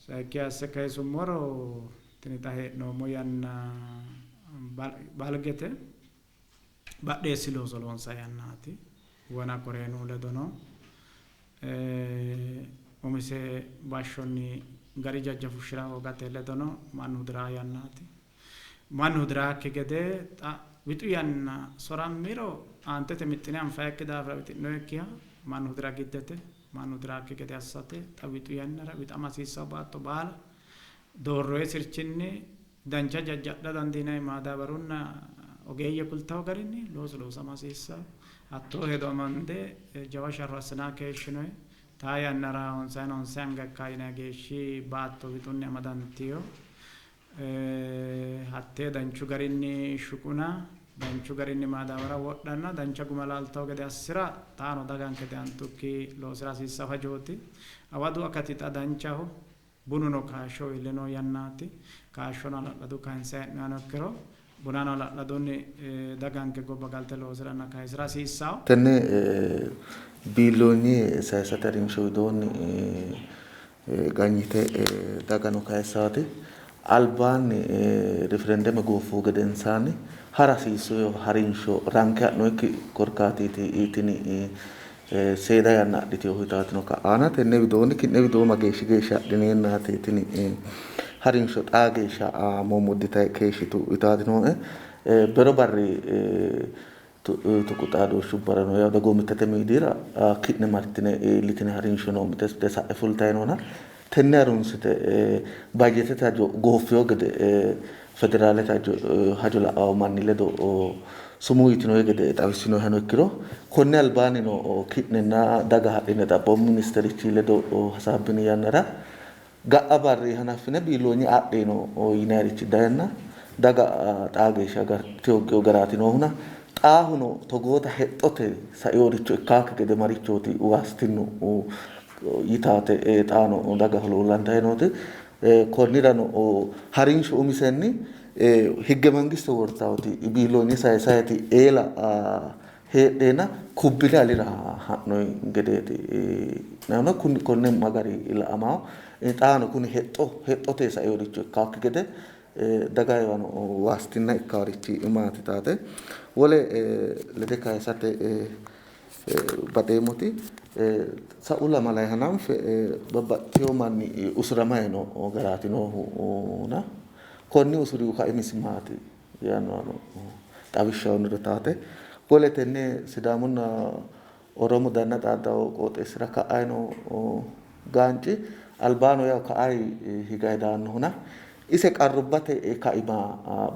Sayikki asse kayisummoro tini xa hee'noommo yanna balgete badheessi looso loonsanni yannaati. Wona koreenu ledono umise bashshonni gari jajja fushshira hoogate ledono mannu hudiraa yannaati. Mannu hudiraakki gede xa wixu yanna sorammiro aantete mixxine anfayikki daafira wixi'noyikkiha mannu hudira giddete. Mannu hudiraakki gede assate xa wixu yannara wixama hasiissanno baatto baala doorroyi sirchinni dancha jajja adha dandiinanni maadaabarunna ogeeyye kultawo garinni loosu loosama hasiissanno. Hattoo hedo amande jawa sharro assinanni keeshshinoyi. Xaa yannara honsayina honse anga ikka yinanni geeshshi baatto wixunni amadantino. Hattee danchu garinni shuquna, danchu garinni maadaabara wodhanna dancha guma laaltawo gede assi'ra xaano daganke deantukki loosira hasiissanno hajooti. Hawadu akati xa danchaho. Bununo kaashsho iille noo yannaati. Kaashshono hala'ladu kayinsanni hee'noonnihano ikkiro bunano hala'ladunni daganke gobba galte loosiranna kayisira hasiissanno. Tenne biilloonye sayisate harinsho widoonni ganyite dagano kayissaati. Albaanni riferendeme gooffuhu gedensaanni hara hasiissino harinsho ranke ha'noyikki korkaatiiti tini seeda yanna adhitinohu yitaatino ka'aana tenne widoonni ki'ne widoo mageeshshi geeshsha adhineennaati tini harinsho xaa geeshsha mommodditayi keeshshitu yitaati nooe. Bero barri tuqu xaadooshshubbarano yawo dagoomittete miidiyira ki'ne martine iillitine harinsho noo mite mite sa'e fultayi noona tenne harunsite bajetete hajo gooffino gede federaalete hajo la'awo manni ledo sumuu yitinoyi gede xawissinoyihano ikkiro konni albaannino ki'nenna daga hadhine xaphoomu ministerichi ledo hasaabbini yannara ga'a barri hanaffine biilloonye adhino yinayirichi dayenna daga xaa geeshsha agartino garaati noohuna xaahuno togoota hexxote sainoricho ikkaakki gede marichooti waastinnu yitaate xaano daga huluullantayi nooti. Konnirano harinsho umisenni higge mangiste wortaoti biilloonye sayisayiti eela heedheenna kubbile alira ha'noyi gedeeti. Konne magari la'amawo xaano kuni hexxo hexxote sainoricho ikkaakki gede dagayiwano waastinna ikkaarichi maati taate. Wole lede kayisate baxeemmoti sa'u lamalayi hananfe babbaxxiteyo manni usuramayi noo garaati noohuna konni usurihu kaimisi maati yaannohano xawishsha uyiniro taate. Wole tenne Sidaamunna Oromo danna xaaddawo qooxeessira ka'ayi noo gaanci albaano yawo ka'ayi higayi daannohuna ise qarrubbate kaima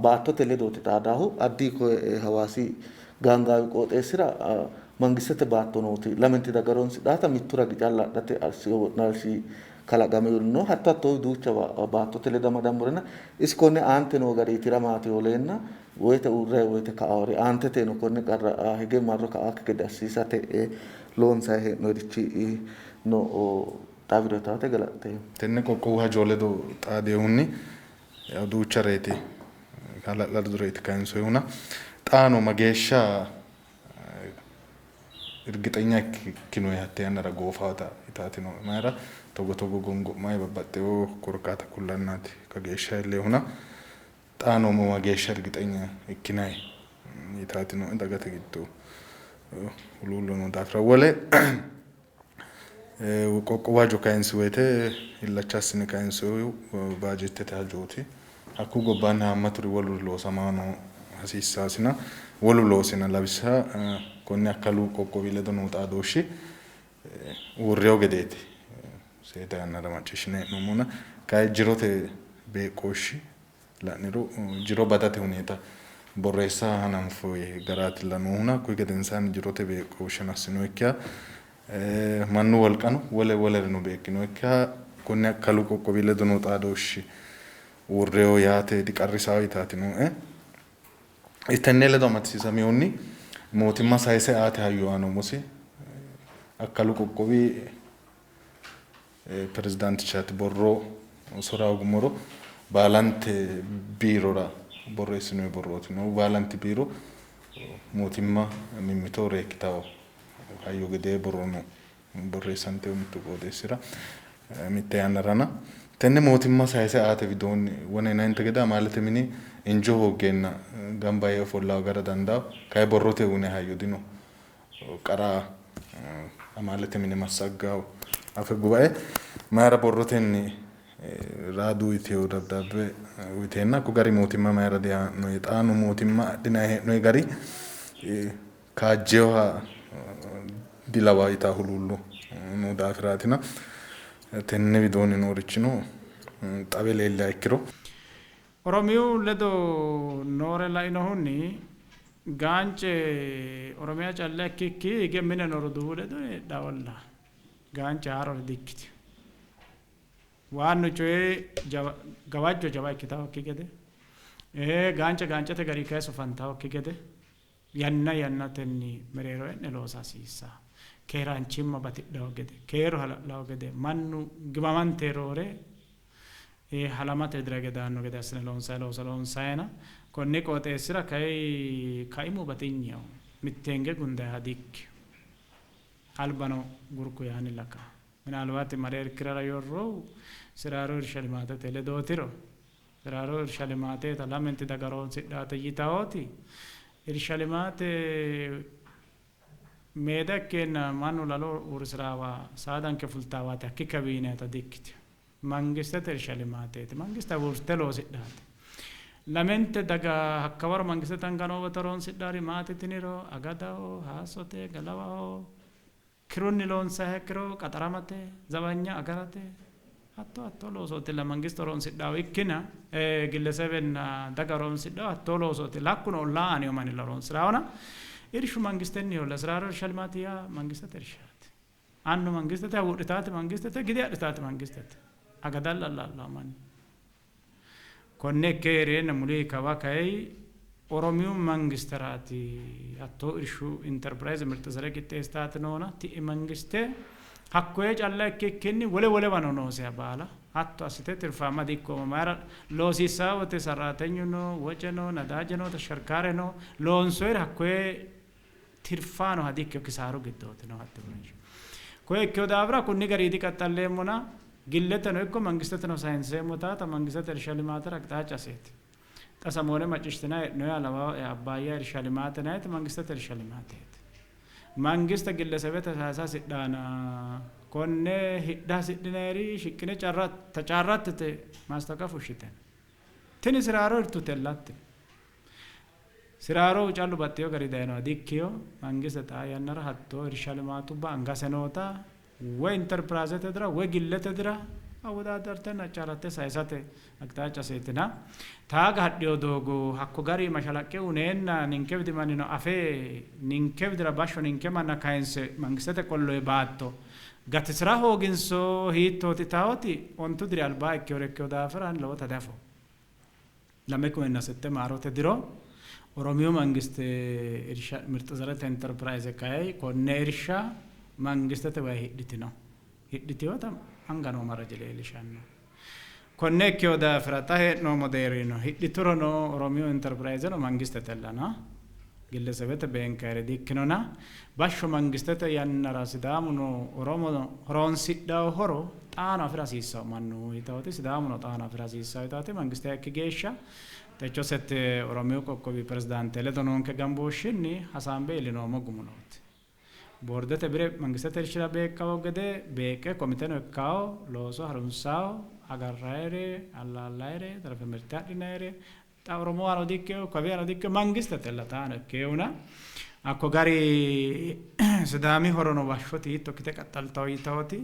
baattote ledooti xaadaahu addi koye Hawaasi gaangaawi qooxeessira mangistete baatto nooti lamenti daga horonsidhaata mittu ragi calla adhate wo'naalshi kalaqamino. Hatto hattoo duuchawa baattote ledo amadammorena isi konne aante noo gari tiramaati yooleenna woyte uurrayi woyte ka'aori aanteteno konne qarra hige marro ka'aakki gede assiisate loonsayi hee'noyirichi no xawiro taate galaxxeemmo. Tenne qoqqowu hajo ledo xaadehunni duuchareeti hala'ladureeti kayinsoyihuna xaano mageeshsha irgixenya ikkinoyi hatte yannara goofaata yitaati nooe. Mayira togo togo gongo'mayi babbaxxewo korkaata kullannaati kageeshsha iilleehuna xaano mageeshsha irgixenya ikkinayi yitaati nooe dagate giddo huluullo noo daafira. Wole qoqqowu hajo kayinsi woyte illacha assine kayinsoyihu baajeettete hajooti. Hakku gobbaanni haammaturi woluri loosamaano hasiissaasina wolu loosina lawishsha konni akkalu qoqqowi ledo noo xaadooshshi uurrewo gedeeti seeda yannara macciishshine hee'noommona kayi jirote beeqqooshshi la'niro jiro badate huneeta borreessa hananfoyi garaatilla noohuna hakkuyi gedensaanni jirote beeqqooshsheno assinoyikkiha mannu wolqano wole wolereno beeqqinoyikkiha konni akkalu qoqqowi ledo noo xaadooshshi uurrewo yaate diqarrisawo yitaati nooe. Tenne ledo amadisiisamihunni mootimma sayise aate hayyo aana umosi akkalu qoqqowi pirezidaantichaati borro sora hoogumoro baalante biirora borreessinoyi borrooti noohu. Baalanti biiro mootimma mimmito reekkitawo hayyo gedee borro no borreessantewo mittu qooxeessira mitte yannarana. Tenne mootimma sayise aate widoonni wona yinanninte gede amaalete mini injo hooggeenna gamba yee ofollawo gara dandawo, kayi borrote uyinanni hayyo dino. Qara amaalete mine massaggawo afe gubae mayira borrotenni raadu uyitewo dabdaabbe uyiteenna hakko gari mootimma mayira dihaa'noyi? Xaano mootimma adhinanni hee'noyi gari kaajjeyoha dilawa yitaa huluullo noo daafiraatina tenne widoonni noorichino xawe leelliha ikkiro. Oromiyu ledo noore lainohunni gaance Oromiya calla ikkikki hige mine no roduuwu ledo heedhawolla. Gaance haarore dikkitino. Waannu coyi gawajjo jawa ikkitawokki gede, gaance gaancete gari kayi sufantawokki gede yanna yannatenni mereero e'ne loosa hasiissanno. Keeraanchimma batidhawo gede, keeru hala'lawo gede, mannu giwamante roore halamate widira hige daanno gede assine loonsanni looso loonsayina. Konni qooxeessira kayi kaimu batinyeho, mitteenge gundayiha dikkino. Albano gurku yaanni laka. Minaalbaati mare irkirara yorrohu Siraaro irsha limaatete ledootiro, Siraaro irsha limaateta lamenti daga horoonsidhaate yitawooti. Irsha limaate meeda ikkeenna mannu lalo uurrisiraawa saadanke fultaawaati hakki kawi yinayita dikkitino. Mangistete irsha limaateeti. Mangiste haguurte loosidhaate. Lamente daga hakkawaro mangistete anga noo wote horoonsidhaari maati tiniro agadaho, haassote, galawaho, kirunni loonsayiha ikkiro qaxaramate, zawanya agarate hatto hattoo loosootilla mangiste horoonsidhaahu ikkina gillesebenna daga horoonsidhaahu hattoo loosootilla hakkuno ollaa aaneyo mannilla horoonsiraahona irshu mangistenniholla. Siraaro irsha limaati yaa mangistete irshaati. Annu mangistete, haguudhitaati mangistete, gide adhitaati mangistete. Agadalla allaallahu manni. Konne ikke hee'reenna muli kawa kayi Oromiyu mangisteraati hattoo irshu interpirayze mirte zare qixxeessitaati noona ti'i mangiste hakkoye calla ikkikkinni wole wolewano nooseha baala hatto assite tirfaamma di''ikkoommo. Mayira loosiissaa wote sarraatenyu no, woce no, nadaaje no, tesherkaare no, loonsoyiri hakkoye tirfaanoha di''ikkino, kisaaru giddooti no hatti uurrinsha. Koye ikkino daafira kunni garinni diqaxxalleemmona gilleteno ikko mangisteteno sayinseemmo taata mangistete irsha limaatera aqixaaca aseeti. Xa samoone macciishshitinanni hee'noyiha lawaoe Abbaayya irsha limaate yinanniti mangistete irsha limaateeti. Mangiste gillesebete sayisa hasidhaana konne hidha hasidhinayiri shiqqine tacaarrattete maastawoqiya fushshite. Tini siraaro hirtutellatti. Siraaro callu baxxeewo gari dayinoha dikkino. Mangiste xaa yannara hattoo irsha limaatubba angase noota woy interpiraazete dira woy gillete dira awodaadartenna accaaratte sayisate aqixaacaseetina. Taaga hadhino doogo hakko gari mashalaqqe uneenna ninke widi mannino afe ninke widira bashsho ninke manna kayinse mangistete qolloyi baatto gatisira hooginso hiittooti taoti ontu diri albaa ikkinore ikkino daafira ani lowota diafoommo. 2008 maarote diro Oromiyu mangiste irsha mirxi zerete interpirayze kayi konne irsha mangistete wayi hidhitino. Hidhitinota anga noo maraji leellishanno. Konne ikkino daafira xa hee'noommo deerrino hidhiturono Oromiyu interpirayzeno mangistetellana gillesebete beenkayire di''ikkinona bashsho mangistete yannara Sidaamuno Oromono horoonsidhanno horo xaano afi'ra hasiissanno mannu yitaoti Sidaamuno xaano afi'ra hasiissanno yitaoti mangiste hakki geeshsha techo sette Oromiyu qoqqowi pirezidaante ledo noonke gambooshshinni hasaambe iillinoommo gumulooti. Boordete bire mangistete irshira beeqqawo gede beeqqe komiteno ikkawo looso harunsawo agarrayire allaallayire tarafe mirte adhinayire xa Oromoano dikkino kawiano dikkino mangistetella xaano ikkewona hakko gari Sidaami horono bashshoti hiitto ikkite qaxxaltawo yitawoti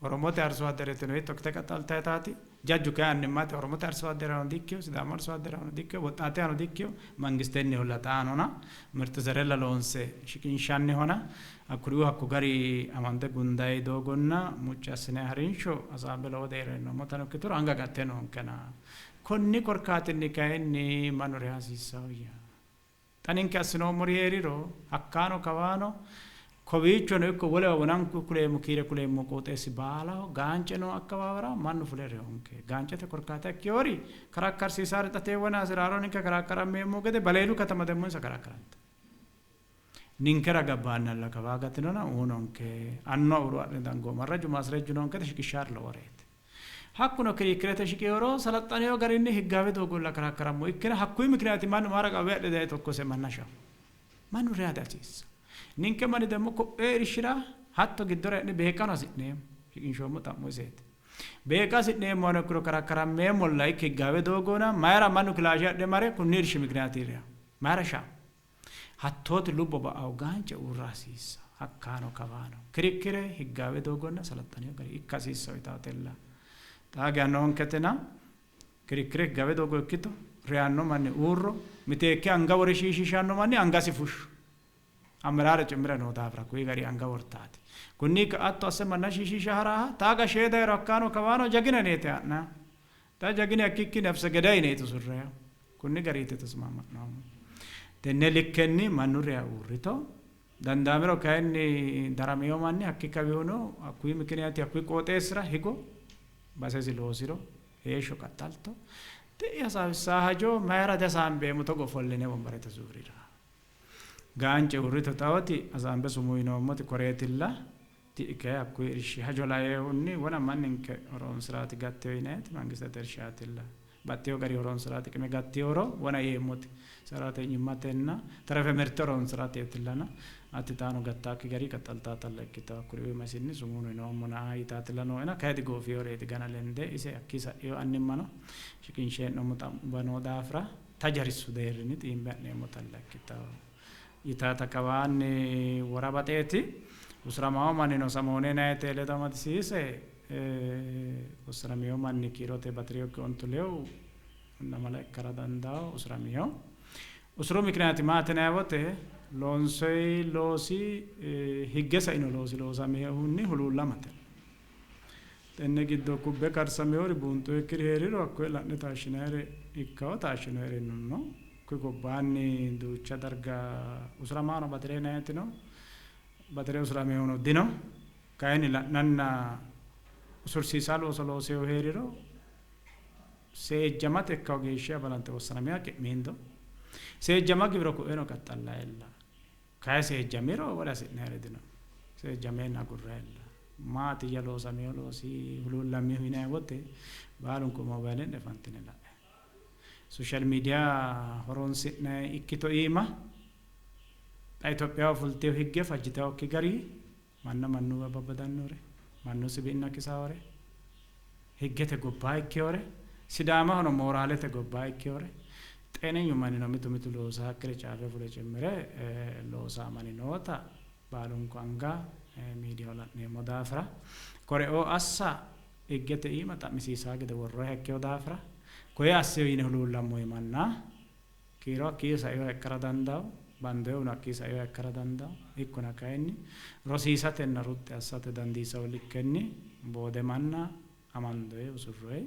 Oromote arso adderetino hiitto ikkite qaxxaltayitaati jajju kayi annimmate Oromote arso adderano dikkino Sidaamu arso adderano dikkino woxxaatehano dikkino mangistenniholla xaanona mirte zerella loonse shiqinshannihona hakkuriuu hakko gari amande gundayi doogonna mucci assinayi harinsho hasaambe lowo deerra hee'noommotano ikkituro anga gatte noonkena. Konni korkaatinni kayinni mannu reya hasiissannoyya? Xa ninke assinoommori hee'riro hakkaano kawaano kowiichono ikko wolewa wonanku kuleemmo kiire kuleemmo qooxeessi baalaho gaance noo akkawaawera mannu fule reyonke. Gaancete korkaata ikkinori karakkarsiisaari xa teewona hasi'raaro ninke karakkarammeemmo gede Baleelu katama demmo insa karakkaranta. Ninkera gabbaannalla kawaa gatinona uunonke. Annu awuru adhine dangoommo. Arraju maasirejju noonkete shiqishshaari loworeeti. Hakkuno kirikkirete shiqihoro salaxxaneyo garinni higgaawe doogolla karakkarammo ikkina hakkuyi mikiniyaati mannu maara qawwe adhe daye tokkose manna shawo. Mannu reya dihasiissa. Ninke manni demmo ko'ee irshira hatto giddora e'ne beeqqano hasi'neemmo. Shiqinshoommo xa'mo iseeti. Beeqqa hasi'neemmohano ikkiro karakkarammeemmolla ikki higgaawe doogona mayra mannu kilaashe adhe mare kunni irshi mikiniyaati reya. Mayra shawo. Hattooti lubbo ba'awo gaance uurra hasiissa. Hakkaano kawaano. Kirikkire higgaawe doogonna salaxxaneyo gari ikka hasiissa yitaatella. Xaa geya noonketina kirikkire higgaawe doogo ikkito reyanno manni uurro miteekke anga wore shiishiishanno manni angasi fushsho. Ameraare cimmire noo daafira kuyi gari anga wortaati. Kunni ka'a hatto asse manna shiishiisha haraha taaga shee dayiro hakkaano kawaano jagina neete ha'na. Xa jagine akkikki nafse gedayi neetu surreya. Kunni gariiti tasmaama'noommo. Tenne likkenni mannu reya uurrito. Dandaamiro kayinni daramiyo manni hakki kawihuno hakkuyi mikiniyaati hakkuyi qooxeessira higo basesi loosiro heeshsho qaxxalto. Ti'i hasaawissaa hajo mayra dihasaambeemmo togo ofolline wombarete zuurira. Gaance uurrito xawoti hasaambe sumuu yinoommoti koreetilla. Ti'i kayi hakkuyi irshi hajo laeehunni wona manninke horoonsiraati gatteyo yinayti mangistete irshaatilla. Baxxeyo gari horoonsira xiqime gatteyoro wona yeemmoti saratenyimmatenna terefe mirte horoonsirateetillana ati xaano gattaakki gari qaxxaltaatalla ikkito hakkuri imasinni sumuunu yinoommona yitaatilla nooena kayi digoofiyoreeti gana lende ise hakkii sa'eyo annimmano shiqinshee'noommo xa'mubba noo daafira tajarissu deerrinni xiimbe ha'neemmotalla ikkito yitaata kawaanni wora baxeeti. Usuramawo mannino samoone nayete ledo amadisiise usuramiyo manni kiirote batiriyokki 12 lamala ikkara dandawo usuramiyo. Usuru mikiniyaati maati yinanni wote loonsoyi loosi higge saino loosi loosamehunni huluullamate. Tenne giddo kubbe karsameyori buunxoyikkiri hee'riro hakkoye la'ne taashshinayire ikkawo taashshinoyiri no. Kuyi gobbaanni duucha darga usuramaano batire yinayiti no. Batire usuramehuno dino. Kayinni la'nanna usursiisa looso loosehu hee'riro seejjamate ikkawo geeshsha balanxe wossanameha qi'miindo. Seejjama giwiro ko'eno qaxxallayella. Kayi seejjamiro wole hasi'nayiri dino. Seejjameenna agurrayella. Maatiyya loosameyo loosi huluullammihu yinanni wote baalunku mobayile'ne fantine la'e. Social media horoonsi'nanni ikkito iima xa Itophiyaho fulteyo higge fajjitawokki gari manna mannuwa babbadannore, mannu sibi'na kisaawore, higgete gobbaa ikkeyore, Sidaamahono mooraalete gobbaa ikkeyore, xeenenyu mannino mitu mitu loosaakkire caafe fule cimmire loosaa manni noota baalunku anga miidiyaho la'neemmo daafira koreoo assa higgete iima xa'misiisaa gede worroyiha ikkeyo daafira koye asseyo yine huluullammoyi manna kiiro hakkii saeyoha ikkara dandawo, bandoyehuno hakkii saeyoha ikkara dandawo. Ikkona kayinni rosiisatenna ruxxi assate dandiisawo likkenni boode manna amandoye usurroye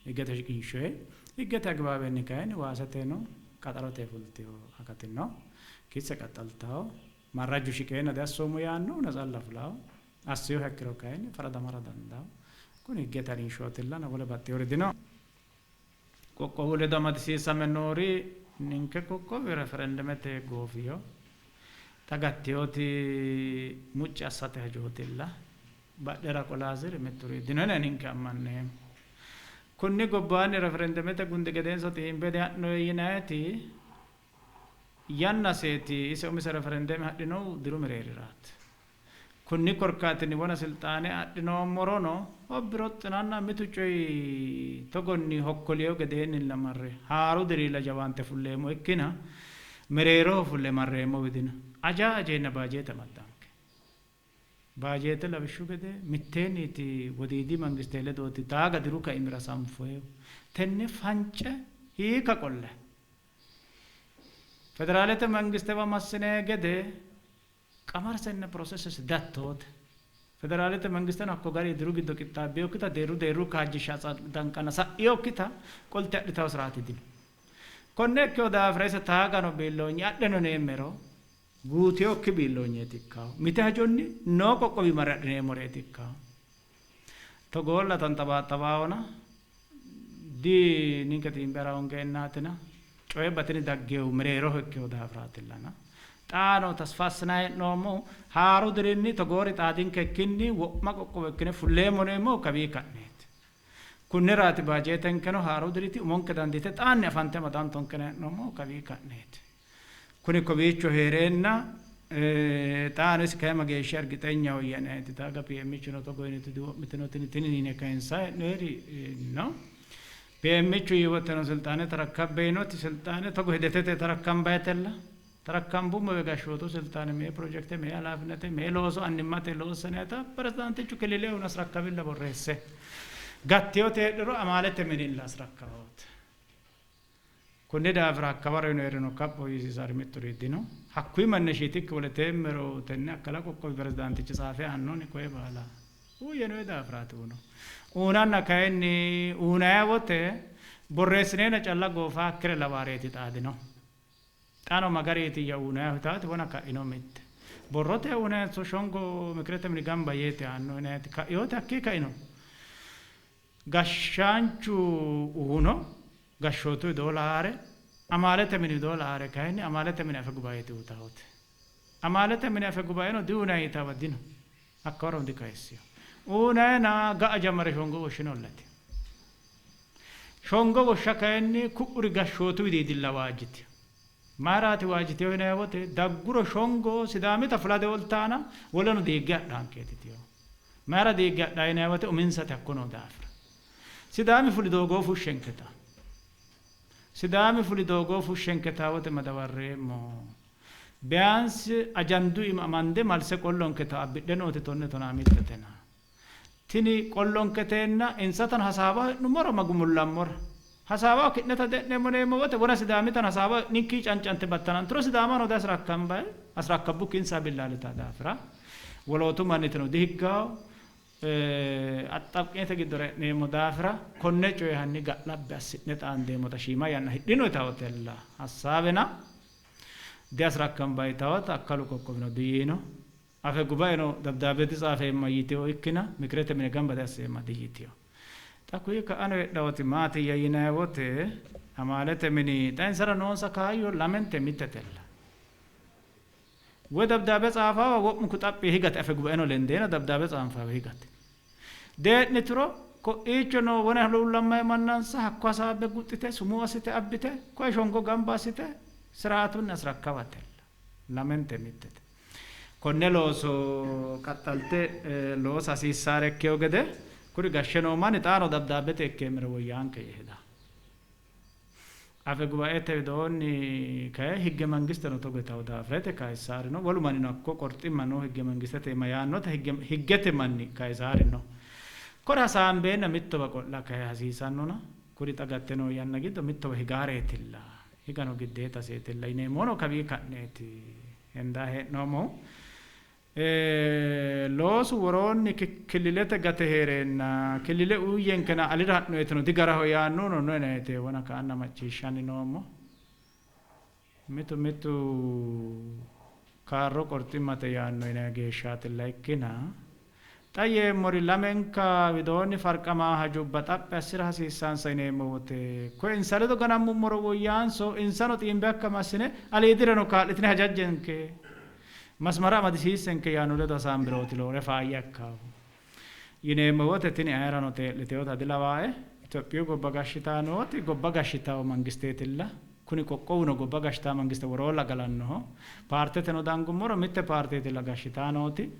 higgete shiqinshoye higgete agibaabenni kayinni waaseteno qaxarote fultiyo akatino kisse qaxxaltawo marrajju shiqeenna diassoommo yaannohu natsalla fulawo asseyoha ikkiro kayinni faradamara dandawo. Kuni higgete harinshootillanna wole baxxeyori dino. Qoqqowu ledo amadisiisame noori ninke qoqqowi referendemete goofiyo xa gatteyoti mucci assate hajootilla. Badhera qolaasiri mitturi dino yine ninke ammanneemmo. Kunni gobbaanni referendemete gundi gedenso xiimbe diha'noyi yinayiti yannaseeti. Ise umise referendeme hadhinohu diru mereeriraati. Kunni korkaatinni wona silxaane adhinoommorono hobbi roxxinanna mitu coyi togonni hokkoliyo gedeennilla marre haaru diriilla jawaante fulleemmo ikkina mereeroho fulle marreemmo widina aja ajeenna baajeete amaddanke. Baajeete lawishshu gede mitteenniiti wodiidi mangiste ledooti taaga diru kaimira sanfoyehu. Tenne fance hiikka qolle federaalete mangistewa massine gede qamarsenna processes dattoote. Federaalete mangisteno hakko gari diru giddo qixxaabbeyokkita deerru deerru kaajjishsha danqana sa'iokkita qolte adhitawo siraati dino. Konne ikkeyo daafira ise taagano biilloonye adheno neemmero guuteyokki biilloonyeeti ikkawo. Mite hajonni noo qoqqowi marre adhineemmoreeti ikkawo. Togoolla tanxabaaxabaawona di ninke xiimbe hara hongeennaatina coye batini daggeehu mereeroho ikkeyo daafiraatillana. Xaano tasfa assinanni hee'noommohu haaru dirinni togoori xaadinke ikkinni wo'ma qoqqowo ikkine fulleemmo neemmohu kawii ka'neeti. Kunniraati baajeetenkeno haaru diriti umonke dandiite xaanni afante amadantonkena hee'noommohu kawii ka'neeti. Kuni kowiicho hee'reenna xaano isi kayi mageeshsha ergixenyaho yeneeti taaga PMichuno togo yiniti diwo'mitino tini tini yine kayinsa hee'noyeri no. PMichu yiiwoteno silxaane tarakkabbe yinoti silxaane togo hidetete tarakkambayetella. Tarakkambummowe gashshootu silxaane mee pirojekte mee halaafinete mee looso annimmate loossanayta pirezidaantichu kililehun asrakkabilla borreesse. Gatteyote heedhuro amaalete minilla asrakkabawoote. Kunni daafira hakkawaro yinoerino kapho yiisiisaari mitturi dino. Hakkuyi manni shiitikki woleteemmero tenne akkala qoqqowi pirezidaantichi tsaafe aannoni koye baala uuyye noe daafiraati uno. Uunanna kayinni uunaya wote borreessineena calla goofaakkire lawaareeti xaadino. Xaano magariitiyya uunayahu yitaati wona ka'ino mitte. Borrote uunayanso shongo mikirete mini gamba yeeti aanno yinayati ka'inooti hakkii ka'ino. Gashshaanchu uuno gashshootu widoo laare amaalete mini widoo laare kayinni amaalete mini afe gubaeeti uutahote. Amaalete mini afe gubaeno diuunayi yitawa dino. Hakka waro dikayissino. Uunayana ga'a jammare shongo woshshinollati. Shongo woshsha kayinni ku'uri gashshootu widiidilla waajjiti. Mayiraati waajjiteyo yinanni wote dagguro shongo Sidaamita fula deoltaana woleno diigge adhaankeeti tiyo. Mayira diigge adhaa yinanni wote uminsate hakko noo daafira. Sidaami fuli doogoo fushshenketa. Sidaami fuli doogoo fushshenketa wote madawarreemmo. Biyaansi ajandu iima amande malse qollonketa abbidhe nooti tonne tonaa mittetena. Tini qollonketeenna insatano hasaawaho e'nummoro ma gumullammora. Hasaawaho ki'neta de'neemmo yineemmo wote wona Sidaamitano hasaawaho e'nikkii cancante battananturo Sidaamano diasrakkambayi, asrakkabbukki insa billaalitaa daafira wolootu mannitino dihiggawo. Axxabqinete giddora e'neemmo daafira konne coye hanni ga'labbi assi'ne xaandeemmota shiima yanna hidhino yitawotella hassaawena diasrakkambayi yitawota akkalu qoqqowino diyiino. Afe gubaeno dabdaabbe ditsaafeemma yitino ikkina mikirete mine gamba diasseemma diyitino. Xa kuyi ka'ano heedhawoti maatiyya yinanni wote amaalete mini xa insara noonsa kaayyo lamente mittetella. Woy dabdaabe tsaafawa wo'munku xaphi higate afe gubaeno lendeena dabdaabe tsaanfawe higate. Dee'nituro ko'iicho noo wona huluullammayi mannansa hakko hasaabbe guxxite sumuu assite abbite koye shongo gamba assite siraatunni asrakkawatella. Lamente mittete. Konne looso qaxxalte loosa hasiissaare ikkeyo gede kuri gashshe noo manni xaano dabdaabbete ikkeemmero woyyaanke yee heda. Afe gubaete widoonni kayi higge mangisteno togo yitawo daafira yite kayissaari no. Wolu mannino hakko qorximma noo higge mangistete iima yaannota higgete manni kayisaari no. Kore hasaambeenna mittowa qo'la kayi hasiisannona kuri xa gatte noo yanna giddo mittowa higaareetilla. Higano giddeetaseetilla yineemmohuno kawii ka'neeti hendaa hee'noommohu. Loosu woroonni killilete gate hee'reenna killile uuyyenkena alira ha'no yitino digaraho yaannohuno no yinannite wona ka'anna macciishshanni noommo. Mitu mitu kaarro qorximmate yaanno yinanni geeshshaatilla ikkina xa yeemmori lamenka widoonni farqamaa hajubba xaphi assi'ra hasiissansa yineemmo wote koye insa ledo ganammummoro woyyaanso insano xiimbe hakka massine aliidireno kaa'litine hajajjenke masmara amadisiissenke yaanno ledo hasaambirooti lowore faayya ikkaahu yineemmo wote tini ayerano tee'liteota dilawaae. Itophiyu gobba gashshitaa nooti gobba gashshitawo mangisteetilla. Kuni qoqqowuno gobba gashshitaa mangiste woroolla galannoho. Paarteteno dangummoro mitte paarteetilla gashshitaa nooti.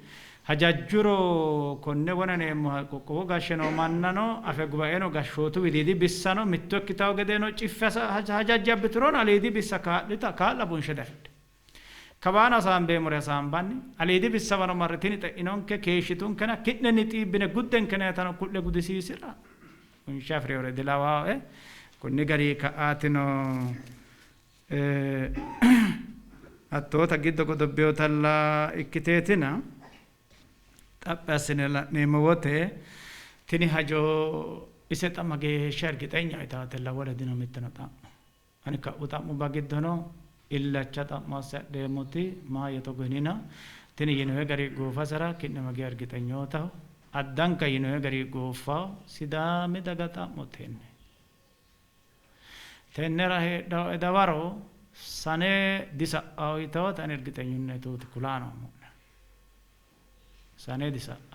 Hajajjuro konne wona yineemmoha qoqqowo gashshe noo mannano afe gubaeno gashshootu widiidi bissano mitto ikkitawo gedeno ciffe hajajje abbiturono aliidi bissa kaa'lita kaa'la bunshe diafidhino. Kawaano hasaambeemmore hasaambanni aliidi bissawano marre tini xe'inonke keeshshitunkena ki'nenni xiibbine guddenkena yitano ku'le gudisiisira bunshe afi'rinore dilawaae. Kunni gari ka'aatino hattoota giddo godobbewotalla ikkiteetina xaphi assine la'neemmo wote tini hajo ise xa mageeshsha ergixenya yitaatella wole dino mitteno xa'mo. Ani ka'u xa'mubba giddono illacha xa'mo asse adheemmoti maayye togo yinina tini yinoye gari goofasera ki'ne mageya ergixenyootaho? Addanka yinoye gari gooffaho Sidaami daga xa'mo tenne. Tennera heedhaoe dawaro sane disa'ao yitawota ani ergixenyunni tuuti kulaa noommo'ne. Sane disa'ao.